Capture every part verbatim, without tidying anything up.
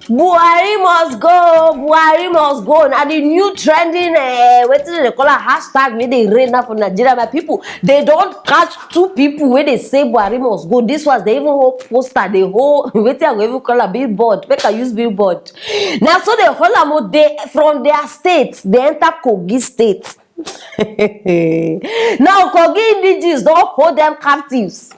Buhari must go, Buhari must go. Now the new trending, uh, wetin dem dey call am, hashtag wey dey reign now for Nigeria, my people. They don't catch two people where they say Buhari must go. This was they even hold poster, they hold wetin I go even call a billboard. Make I use billboard. Now so they hold am, they from their state, they enter Kogi state. Now Kogi indigenous don't hold them captives.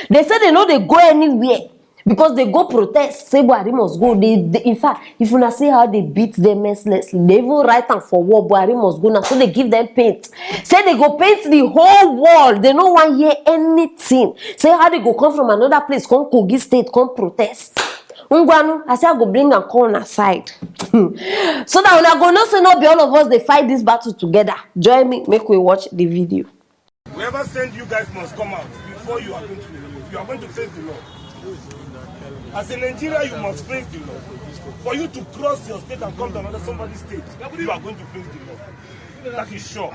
They say they know they go anywhere. Because they go protest, say Buhari must go. They, they in fact, if una see how they beat them mercilessly, they even write am for wall, Buhari must go now. So they give them paint. Say they go paint the whole wall. They no wan hear anything. Say how they go come from another place, come Kogi State, come protest. Ngwanu, I say I go bring am come on side. So that una go know say no be all of us they fight this battle together. Join me, make we watch the video. Whoever sent you guys must come out before you are going to you are going to face the law. As a Nigeria, you must face the law. For you to cross your state and come to another somebody's state, you are going to face the law. That is sure.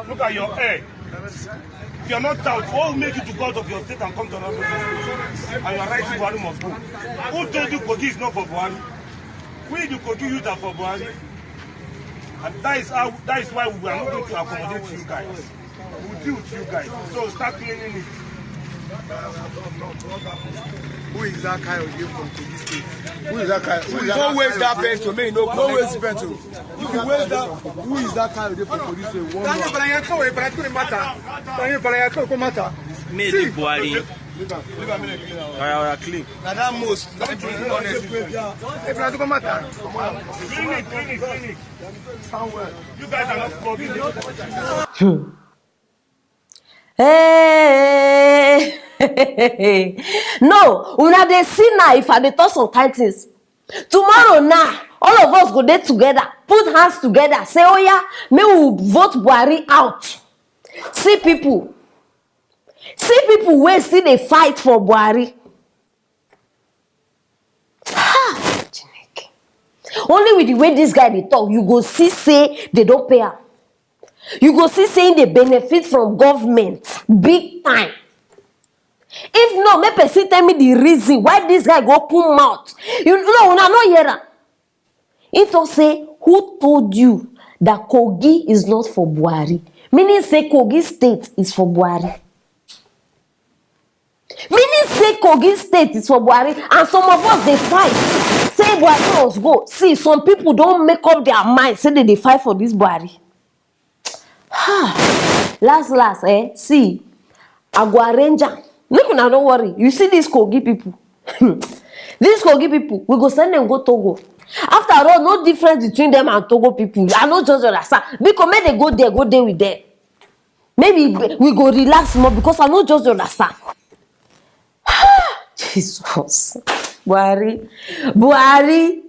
Look at your hair. If you're not out, what will make you to go out of your state and come to another person's state? And you are right, Buhari must go. Who told you Kogi is not for Buhari? We the Kogi youth are for Buhari. And that is how that is why we are not going to accommodate you guys. We deal with you guys. So start cleaning it. Who is that Kayode from Kogi State? Who is that Kayode? Who is that? Don't waste that petrol. Make you no waste petrol. If you waste that, who is that Kayode from Kogi State? One man. Balayan ko, Balayan ko mata. Balayan ko mata. Me the Buhari. Leave am, leave am, make e clean am. Oya, oya, clean. Na that most. Don't drink honestly. Balayan ko mata. Clean it, clean it, clean it. Somewhere. You guys are not plugging it. Hey. No, una dey see now if I dey talk some kind things. Tomorrow now, all of us go dey together, put hands together, say, "Oh yeah, make we vote Buhari out." See people, see people wey still dey fight for Buhari. Ha! Chineke. Only with the way this guy dey talk, you go see say they don't pay am. You go see say they benefit from government big time. If no, make person tell me the reason why this guy go open mouth. You know, una no hear am. He talk say, "Who told you that Kogi is not for Buhari?" Meaning say Kogi State is for Buhari. Meaning say Kogi State is for Buhari, and some of us dey fight. Say Buhari must go. See, some people don't make up their mind. Say they dey fight for this Buhari. Ha! Last, last, eh? See, I go arrange am. Make una no worry. You see these Kogi people. These Kogi people, we go send them go Togo. After all, no difference between them and Togo people. I no just understand. Because make they go there, go there with them. Maybe we go relax more because I no just understand. Jesus. Buhari. Buhari.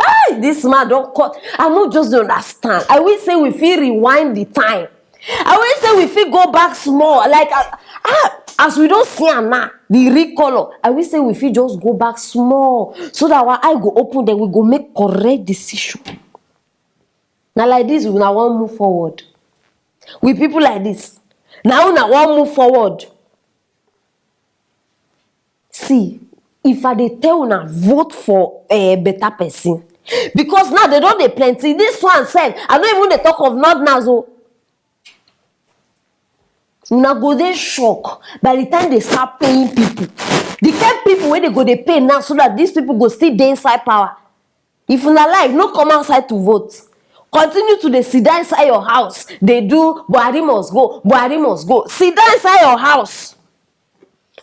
Hey, this man don't cut. I no just dey understand. I wish say we fit rewind the time. I wish say we fit go back small. Like, ah, ah, as we don't see am now, the real color. I wish say we fit just go back small so that our eye go open, then we go make correct decision. Now like this, we now want move forward. With people like this, now we now want move forward. See, if I dey tell una vote for a better person, because now they don't dey plenty. This one sef, I don't even dey talk of not now. So una go dey shock by the time they start paying people. The kind people wey they go dey pay now, so that these people go still dey inside power. If una like, no come outside to vote. Continue to dey sit down inside your house. They do Buhari must go, Buhari must go. Sit down inside your house.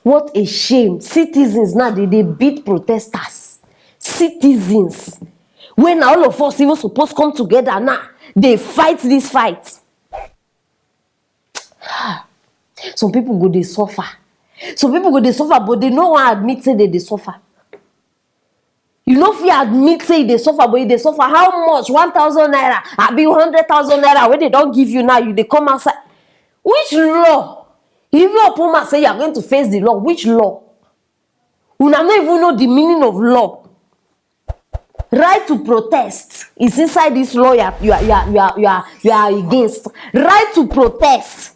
What a shame. Citizens now, they, they beat protesters. Citizens. When all of us even supposed come together now, they fight this fight. Some people go they suffer. Some people go they suffer, but they no one admit say they they suffer. You no fit admit say you dey suffer, but you dey suffer. How much? One thousand naira, abi hundred thousand naira wey they don give you now, you dey come outside. Which law? If you open mouth say you are going to face the law, which law? Una no even know the meaning of law. Right to protest is inside this law you are, you are, you are, you are, you are, you are against. Right to protest.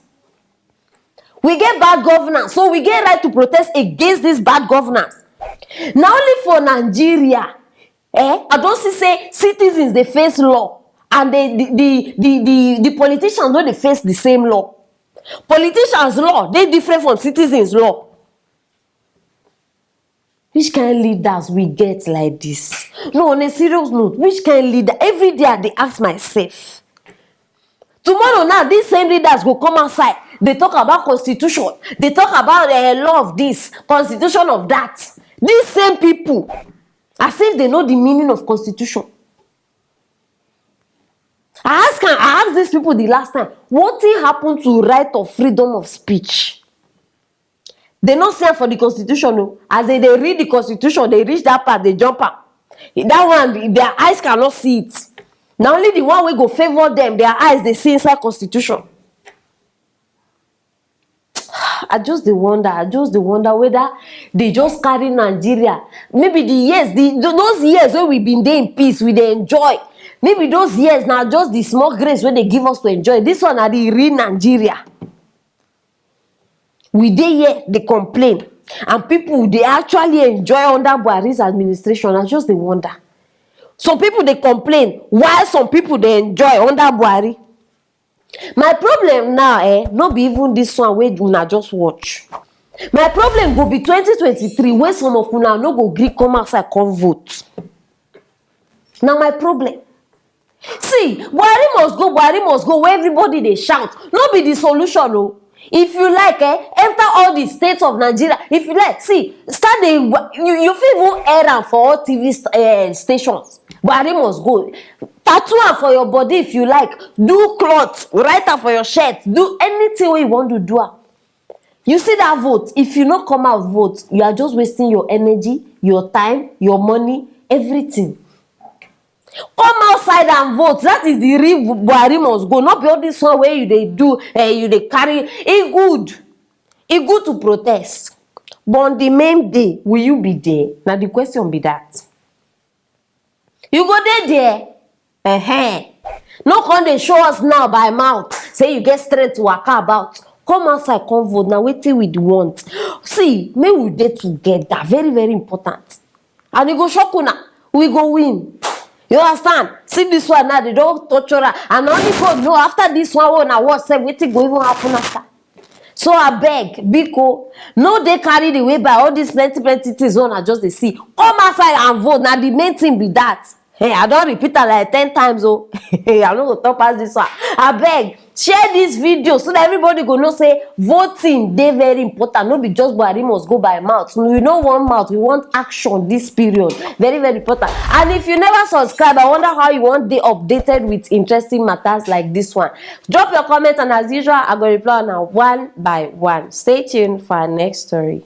We get bad governance, so we get right to protest against this bad governance. Na only for Nigeria, eh, I don see say citizens dey face law and the the the the the, the politicians no dey face the same law. Politicians law dey different from citizens law. Which kind leaders we get like this? No, on a serious note, which kind leader? Every day I dey ask myself. Tomorrow now, these same leaders go come outside, dey talk about constitution, dey talk about uh, law of this, constitution of that. These same people, as if they know the meaning of constitution. I ask am, I ask these people the last time, wetin happen to right of freedom of speech? They no see am for the constitution o. As they dey read the constitution, they reach that part, they jump am. That one, their eyes cannot see it. Na only the one wey go favour them, their eyes dey see inside constitution. I just dey wonder, I just dey wonder whether they just carry Nigeria. Maybe the years, the those years wey we been dey in peace, we dey enjoy. Maybe those years na just the small grace wey dey give us to enjoy. This one na the real Nigeria. We dey here dey complain, and people dey actually enjoy under Buhari's administration. I just dey wonder. Some people dey complain while some people dey enjoy under Buhari. My problem now, eh, no be even this one wey una just watch. My problem go be twenty twenty-three, when some of una no go gree come outside come vote. Na my problem. See, Buhari must go, Buhari must go, where everybody dey shout. No be the solution o. If you like, eh, enter all the states of Nigeria. If you like, see, start dey, you, you fit even air am for all T V st- eh, stations. Buhari must go. Tattoo am for your body if you like. Do cloth, write am for your shirt. Do anything wey you wan do, do am. You see that vote? If you no come out vote, you are just wasting your energy, your time, your money, everything. Come outside and vote. That is the real Buhari must go. No be all this one wey you dey do, eh, you dey carry. E good, e good to protest, but on the main day, will you be there? Na the question be that. You go dey there. Uh-huh. No come dey show us now by mouth say you get strength to waka about. Come outside, come vote. Na wetin we want. See, make we dey together. Very, very important. And e go shock una. We go win. You understand? See this one now, they don torture am. And only God know after this one, wey una watch sef, wetin go even happen after. So abeg, biko, no dey carried away by all these plenty, plenty things wey una just dey see. Come outside and vote. Na the main thing be that. Hey, I don repeat am like ten times o. Hey, I no go talk pass this one. Abeg, share this video so that everybody go know say voting dey very important. No be just Buhari must go by mouth. We no want mouth, we want action this period. Very, very important. And if you never subscribe, I wonder how you wan dey updated with interesting matters like this one. Drop your comment, and as usual, I go reply una one by one. Stay tuned for our next story.